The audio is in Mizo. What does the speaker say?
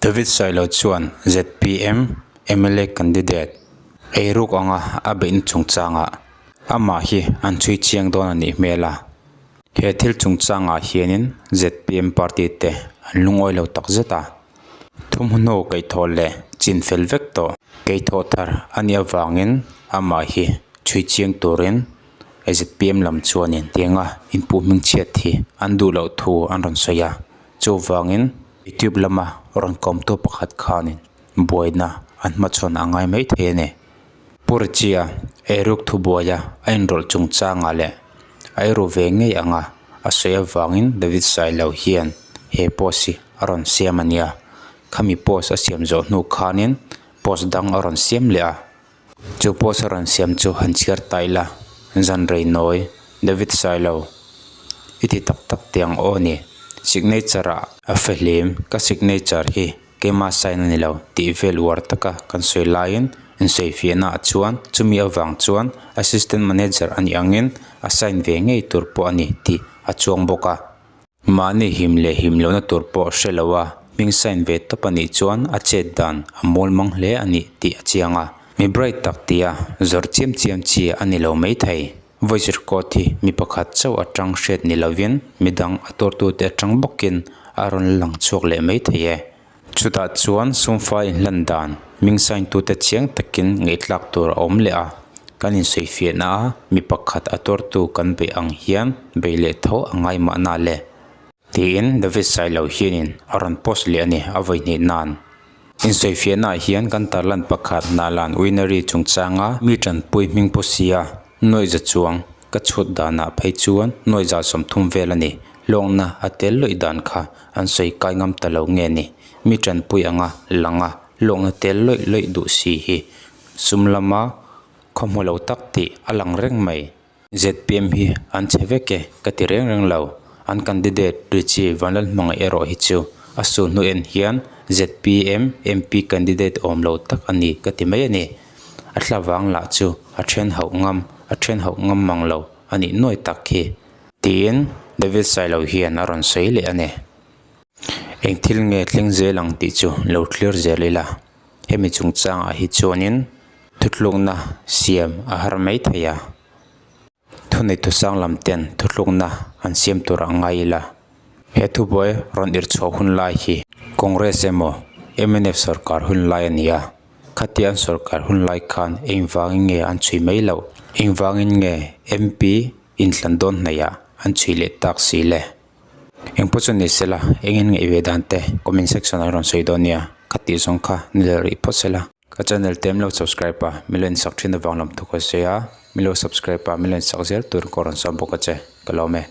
David Sailo chuan zpm mla candidate eiruk anga a beihna chungchangah amah hi an chhui chiang dawn a nih hmel a. He thil chungchangah hianin zpm party te an lungawi lo tak zet a. Thumhnu kaihthawh leh chin fel vek tawh. Keithawh thar a nih avangin amah hi chhui chiang turin zpm lam chuanin tianga inpuh hming chhiat hi an duh loh thu an rawn sawi a. Chuvangin YouTube lama rawn kawmtu pakhat khanin buaina an hmachhawn a ngai mai thei a ni. Pu Richie-a eiruk thubuaia a inrawlh chungchangah leh a eiru ve ngei anga a sawi avangin David Sailo hian he post hi a rawn siam a nia. Khami post a siam zawh hnu khanin post dang a rawn siam leh a. Chu post a rawn siam chu han chhiar ta ila, zan rei nawi David Sailo i ti tak tak teh ang aw ni. Signature ah a fehlim ka signature hi keimah sign a ni lo tih vel uar taka kan sawi laiin insawifiahna ah chuan chumi avang chuan assistant manager a nih angin a sign ve ngei tur pawh a ni tih a chuang bawk a. Mahni him leh him lohna tur pawh hre lo a, hming sign ve tawp a nih chuan a chet dan a mawl mang hle a nih tih a chiang a. Mi bright tak tia zawrh chiam chiam chi a ni lo maithei. Voice record hi mi pakhat chauh atang hriat ni lovin midang a tuartute atang bawkin a rawn lang chhuak leh maithei e. Chutah chuan sumfai inhlan dan hming sign tute chiang takin ngaihthlak tur a awm leh a, kan insawifiahna a mi pakhat a tuartu kan beih ang hian beih leh tho a ngai mahna le tiin David Sailo hianin a rawn post leh a ni a vawi hnih nan. Insawifiahna ah hian kan tarlan pakhat Nahlan Winery chungchanga mi tanpui hming pu sia nuaihza chuang Ka chhut danah phei chuan nuai za 30 vel a ni. Hlawkna a tel lawih dan kha an sawi kai ngam ta lo nge ni? Mi tanpui anga lang a hlawkna tel lawih lawih duh si hi sum lama khaw hmu lo tak tih a lang reng mai. Zpm hi an chhe vek e ka ti reng reng lo. An candidate Richie Vanlalhmangaih erawh hi chu a sul hnu en hian zpm MP candidate awm lo tak a ni ka ti mai a ni. A thla vang lah chu a then hauh ngam, a then hauh ngam mang lo a nih nuai tak khi. Tiin David Sailo hian a rawn sawi leh a ni. Eng thil nge thleng zel ang tih chu lo thlir zel ila. Hemi chungchangah hi chuanin thutlukna siam a har mai thei a. Thunei thusang lam ten thuthlukna an siam tur a ngai ila. He thubuai rawn irh chhuah hun lai hi Congress emaw mnf sorkar hun lai a ni a, khatia an sorkar hun lai khan engvangin nge an chhui mai loh? Engvangin nge MP inthlan dawn hnaihah an chhui leh tak si le? Engpawh chu ni sela, engin ngaih ve dan te comment section ah rawn sawi dawn nia, khatih zawng kha ni leh rih phawt sela. Ka channel te milo subscribe a, milo insak thin avang lam thu ka sawi a, milo subscribe a, milo insak zel tur ka rawn sawm bawk a che, ka lawm e.